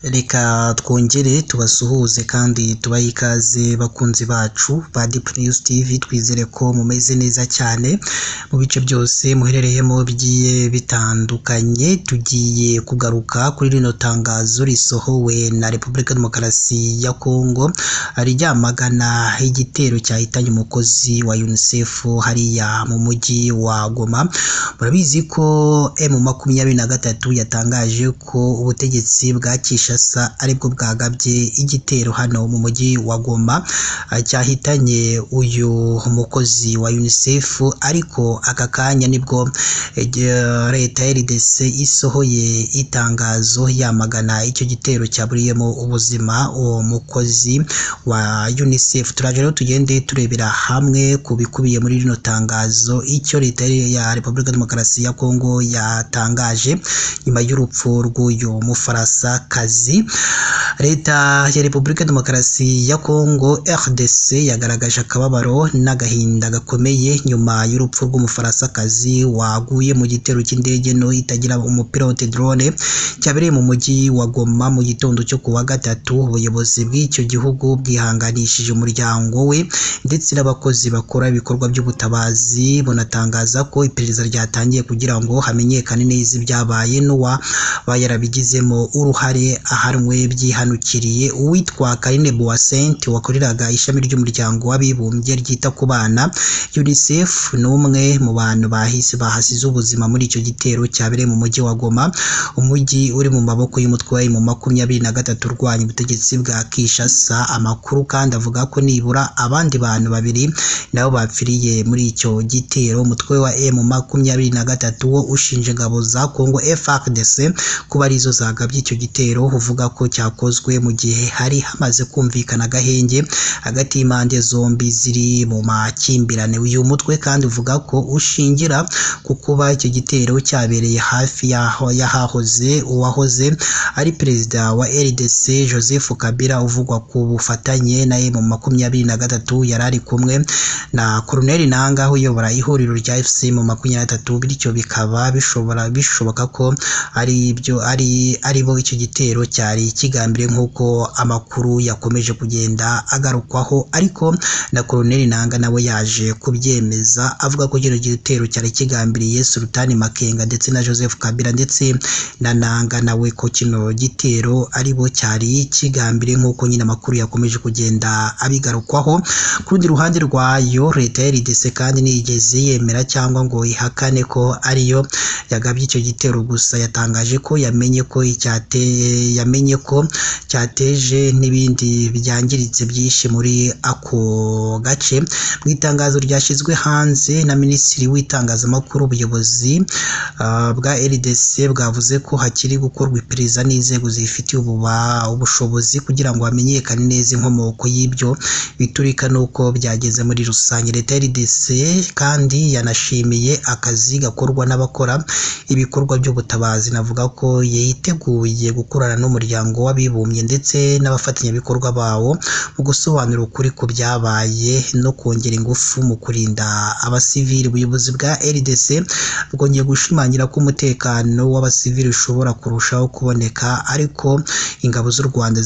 Reka twongere tubasuhuze kandi tubahe ikaze bakunzi bacu ba Deep News TV, twizere ko mumeze neza cyane mu bice byose muherereyemo bigiye bitandukanye. Tugiye kugaruka kuri rino tangazo risohowe na Repubulika Demokarasi ya Kongo ryamagana igitero cyahitanye umukozi wa UNICEF hariya mu mujyi wa Goma. Murabizi ko M23 yatangaje ko ubutegetsi bwa Kinshasa aribwo bwagabye igitero hano mu mujyi wa Goma cyahitanye uyu mukozi wa UNICEF, ariko aka kanya nibwo leta ya RDC isohoye itangazo yamagana icyo gitero cyaburiyemo ubuzima uwo mukozi wa UNICEF. Turaje rero tugende turebera hamwe ku bikubiye muri rino tangazo icyo leta ya Repubulika Demokarasi ya Kongo yatangaje nyuma y'urupfu rw'uyu Mufaransa-kazi. Leta ya Repubulika Demokarasi ya Kongo RDC yagaragaje akababaro n'agahinda gakomeye nyuma y'urupfu rw'Umufaransa-kazi waguye mu gitero cy'indege nto itagira umupilote drone cyabereye mu mujyi wa Goma mu gitondo cyo kuwa gatatu. Ubuyobozi bw'icyo gihugu bwihanganishije umuryango we ndetse n'abakozi bakora ibikorwa by'ubutabazi, bunatangaza ko iperereza ryatangiye kugira ngo hamenyekane neza ibyabaye n'uwaba yarabigizemo uruhare ahanwe byihanukiriye. Uwitwa Karine Boissent wakoreraga ishami ry'umuryango w'abibumbye ryita ku bana UNICEF ni umwe mu bantu bahise bahasize ubuzima muri icyo gitero cyabereye mu mujyi wa Goma, umujyi uri mu maboko y'umutwe wa M23 urwanya ubutegetsi bwa Kinshasa. Amakuru kandi avuga ko nibura abandi bantu babiri nabo bapfiriye muri icyo gitero. Umutwe wa M23 wo ushinja ingabo za Kongo FARDC kuba arizo zagabye icyo gitero, uvuga ko cyakozwe mu gihe hari hamaze kumvikana agahenge hagati y'impande zombi ziri mu makimbirane. Uyu mutwe kandi uvuga ko ushingira ku kuba icyo gitero cyabereye hafi y'ahahoze uwahoze ari perezida wa RDC Joseph Kabila uvugwa ku bufatanye na M23 yari ari kumwe na Colonel Nangaa uyobora ihuriro rya FC M23, bityo bikaba bishoboka ko ari ibyo aribo icyo gitero cyari kigambiriye nk'uko amakuru yakomeje kugenda agarukwaho. Ariko na Colonel Nangaa nawe yaje kubyemeza avuga ko kino gitero cyari kigambiriye Sultani Makenga ndetse na Joseph Kabila ndetse na Nangaa nawe ko kino gitero aribo cyari kigambiriye nk'uko nyine amakuru yakomeje kugenda abigarukwaho. Ku rundi ruhande rwayo leta ya RDC kandi ntiyigeze yemera cyangwa ngo ihakane ko ariyo yagabye icyo gitero, gusa yatangaje ko yamenye ko cyateje n'ibindi byangiritse byinshi muri ako gace. Mu itangazo ryashyizwe hanze na Minisitiri w'Itangazamakuru, ubuyobozi bwa RDC bwavuze ko hakiri gukorwa iperereza n'inzego zibifitiye ubushobozi kugira ngo hamenyekane neza inkomoko y'ibyo biturika n'uko byageze muri rusange. Leta ya RDC kandi yanashimiye akazi gakorwa n'abakora ibikorwa by'ubutabazi, navuga ko yiteguye gukorana n'umuryango w'abibumbye ndetse n'abafatanyabikorwa bawo mu gusobanura ukuri ku byabaye no kongera ingufu mu kurinda abasivili. Ubuyobozi bwa RDC bwongeye gushimangira ko umutekano w'abasivili ushobora kurushaho kuboneka, ariko ingabo z'u Rwanda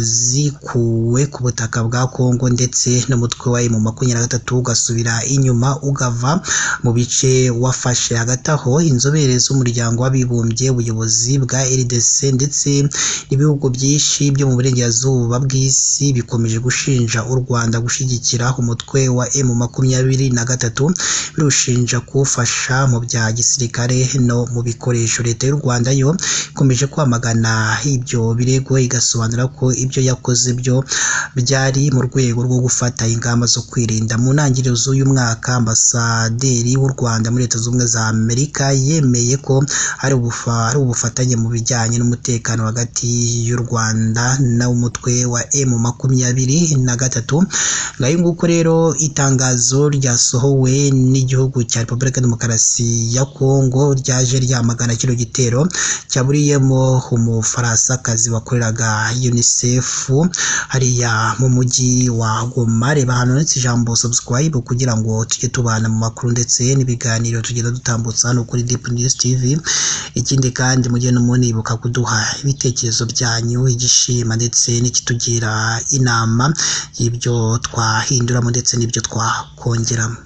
zikuwe ku butaka bwa Kongo ndetse n'umutwe wa M23 ugasubira inyuma ugava mu bice wafashe. Hagati aho inzobere z'umuryango w'abibumbye, ubuyobozi bwa RDC ndetse n'ibihugu byinshi byo mu burengerazuba bw'isi bikomeje gushinja u Rwanda gushyigikira umutwe wa M23, birushinja kuwufasha mu bya gisirikare no mu bikoresho. Leta y'u Rwanda yo ikomeje kwamagana ibyo birego, igasobanura ko ibyo yakoze byo byari mu rwego rwo gufata ingamba zo kwirinda. Mu ntangiriro z'uyu mwaka, ambasaderi w'u Rwanda muri Leta Zunze Ubumwe za Amerika yemeye ko hari ubufatanye mu bijyanye n'umutekano hagati y'u Rwanda n'umutwe wa M23. Ngayo nguko rero itangazo ryasohowe n'igihugu cya Repubulika Demokarasi ya Kongo ryaje ryamagana kino gitero cyaburiyemo Umufaransa. akazi wakoreraga UNICEF hariya mu mujyi wa Goma. Reba ahantu handitse ijambo subscribe kugira ngo tujye tubana mu makuru ndetse n'ibiganiro tugenda dutambutsa hano kuri Deep News TV. Ikindi kandi mujye no munibuka kuduha ibitekerezo byanyu, igishima ndetse n'ikitugira inama y'ibyo twahinduramo ndetse n'ibyo twakongeramo.